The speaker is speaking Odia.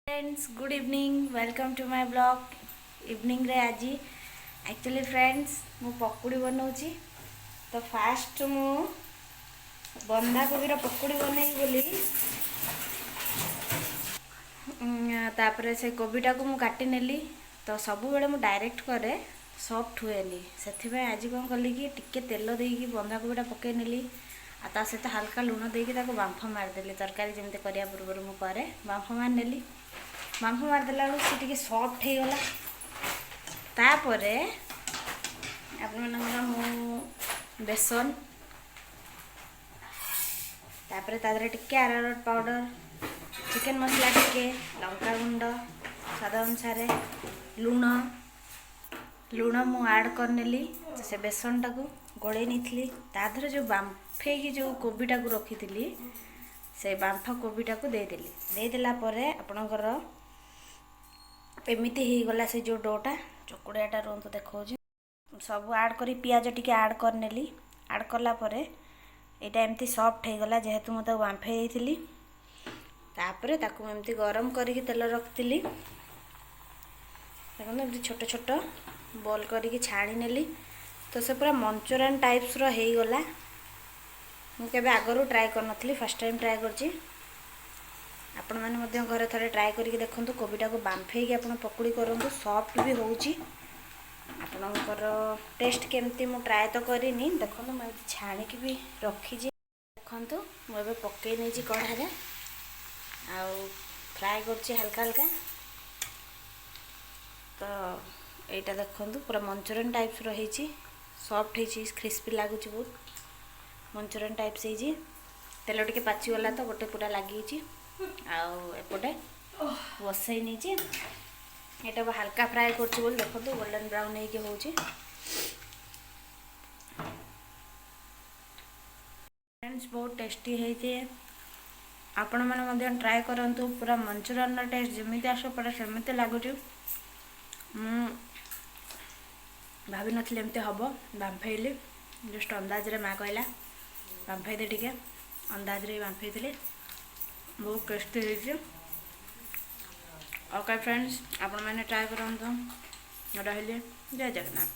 Friends, good evening, welcome to my vlog. ଇଭିନିଂରେ ଆଜି ଆକ୍ଚୁଆଲି ଫ୍ରେଣ୍ଡସ୍, ମୁଁ ପକୁଡ଼ି ବନାଉଛି। ତ ଫାଷ୍ଟ ମୁଁ ବନ୍ଧାକୋବିର ପକୁଡ଼ି ବନେଇବି ବୋଲି ତାପରେ ସେ କୋବିଟାକୁ ମୁଁ କାଟି ନେଲି। ତ ସବୁବେଳେ ମୁଁ ଡାଇରେକ୍ଟ କରେ, ସଫ୍ଟ ହୁଏନି। ସେଥିପାଇଁ ଆଜି କ'ଣ କଲି କି ଟିକେ ତେଲ ଦେଇକି ବନ୍ଧାକୋବିଟା ପକାଇ ନେଲି ଆଉ ତା ସହିତ ହାଲକା ଲୁଣ ଦେଇକି ତାକୁ ବାମ୍ଫ ମାରିଦେଲି। ତରକାରୀ ଯେମିତି କରିବା ପୂର୍ବରୁ ମୁଁ କରେ, ବାମ୍ଫ ମାରିନେଲି। ବାମ୍ଫ ମାରିଦେଲା ବେଳକୁ ସେ ଟିକେ ସଫ୍ଟ ହେଇଗଲା। ତାପରେ ଆପଣମାନଙ୍କର ମୁଁ ବେସନ, ତାପରେ ତା ଦେହରେ ଟିକେ ଆରାରୋଟ ପାଉଡ଼ର, ଚିକେନ୍ ମସଲା ଟିକେ, ଲଙ୍କା ଗୁଣ୍ଡ, ସ୍ୱାଦ ଅନୁସାରେ ଲୁଣ ମୁଁ ଆଡ଼୍ କରିନେଲି। ସେ ବେସନଟାକୁ ଗୋଳେଇ ନେଇଥିଲି। ତା ଦେହରେ ଯେଉଁ ବାମ୍ଫେଇକି ଯେଉଁ କୋବିଟାକୁ ରଖିଥିଲି, ସେ ବାମ୍ଫ କୋବିଟାକୁ ଦେଇଦେଲି। ଦେଇଦେଲା ପରେ ଆପଣଙ୍କର ଏମିତି ହେଇଗଲା। ସେ ଯେଉଁ ଡୋଟା ଚକୁଡ଼ିଆଟା, ରୁହନ୍ତୁ ଦେଖାଉଛି। ସବୁ ଆଡ଼୍ କରି ପିଆଜ ଟିକେ ଆଡ଼୍ କରିନେଲି। ଆଡ଼୍ କଲା ପରେ ଏଇଟା ଏମିତି ସଫ୍ଟ ହେଇଗଲା, ଯେହେତୁ ମୁଁ ତାକୁ ବାମ୍ଫେଇ ଦେଇଥିଲି। ତାପରେ ତାକୁ ମୁଁ ଏମିତି ଗରମ କରିକି ତେଲ ରଖିଥିଲି। ଦେଖନ୍ତୁ, ଏମିତି ଛୋଟ ଛୋଟ ବଲ୍ କରିକି ଛାଣି ନେଲି। ତ ସେ ପୁରା ମଞ୍ଚୁରିଆନ୍ ଟାଇପ୍ସର ହେଇଗଲା। ମୁଁ କେବେ ଆଗରୁ ଟ୍ରାଏ କରିନଥିଲି, ଫାର୍ଷ୍ଟ ଟାଇମ୍ ଟ୍ରାଏ କରିଛି। ଆପଣମାନେ ମଧ୍ୟ ଘରେ ଥରେ ଟ୍ରାଏ କରିକି ଦେଖନ୍ତୁ। କୋବିଟାକୁ ବାମ୍ଫେଇକି ଆପଣ ପକୁଡ଼ି କରନ୍ତୁ, ସଫ୍ଟ ବି ହେଉଛି। ଆପଣଙ୍କର ଟେଷ୍ଟ କେମିତି, ମୁଁ ଟ୍ରାଏ ତ କରିନି। ଦେଖନ୍ତୁ, ମୁଁ ଏମିତି ଛାଣିକି ବି ରଖିଛି। ଦେଖନ୍ତୁ, ମୁଁ ଏବେ ପକେଇ ନେଇଛି କଢ଼ାରେ ଆଉ ଫ୍ରାଏ କରୁଛି ହାଲକା ହାଲକା। ତ ଏଇଟା ଦେଖନ୍ତୁ, ପୁରା ମଞ୍ଚୁରିଆନ୍ ଟାଇପ୍ସର ହେଇଛି, ସଫ୍ଟ ହେଇଛି, କ୍ରିସ୍ପି ଲାଗୁଛି ବହୁତ, ମଞ୍ଚୁରିଆନ୍ ଟାଇପ୍ସ ହେଇଛି। ତେଲ ଟିକେ ପାଚିଗଲା ତ ଗୋଟେ ପୁରା ଲାଗିଯାଇଛି। ଆଉ ଏପଟେ ବସେଇ ନେଇଛି। ଏଇଟା ହାଲକା ଫ୍ରାଏ କରୁଛି ବୋଲି ଦେଖନ୍ତୁ, ଗୋଲ୍ଡେନ୍ ବ୍ରାଉନ୍ ହେଇକି ହେଉଛି। ଫ୍ରେଣ୍ଡସ୍, ବହୁତ ଟେଷ୍ଟି ହେଇଛି। ଆପଣମାନେ ମଧ୍ୟ ଟ୍ରାଏ କରନ୍ତୁ। ପୁରା ମଞ୍ଚୁରିଆନ୍ର ଟେଷ୍ଟ ଯେମିତି ଆସିବ, ପୁରା ସେମିତି ଲାଗୁଛି। ମୁଁ ଭାବିନଥିଲି ଏମିତି ହେବ। ବାମ୍ଫେଇଲି ଜଷ୍ଟ ଅନ୍ଦାଜରେ, ମା କହିଲା ବାମ୍ଫେଇ ଦେ ଟିକେ, ଅନ୍ଦାଜରେ ବାମ୍ଫେଇଥିଲି। ବହୁତ ଟେଷ୍ଟି ହେଇଛି। ଓକେ ଫ୍ରେଣ୍ଡସ୍, ଆପଣମାନେ ଟ୍ରାଏ କରନ୍ତୁ। ରହିଲି, ଜୟ ଜଗନ୍ନାଥ।